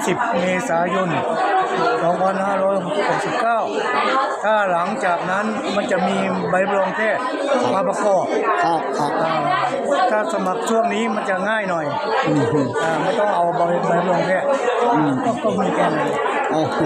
ສິບເມສາຍົນ ສອງພັນຫ້າຮ້ອຍຫົກສິບເກົ້າ ຖ້າຫຼັງຈາກນັ້ນມັນຈະມີໃບຮັບຮອງແພດມາປະກອບ. ครับครับ ອ່າ ຖ້າສະໝັກຊ່ວງນີ້ມັນຈະງ່າຍໜ້ອຍ อืม ອ່າ ບໍ່ຕ້ອງເອົາໃບ ໃບຮັບຮອງແພດ อืม ກໍ ກໍເໝືອນກັນ. โอเค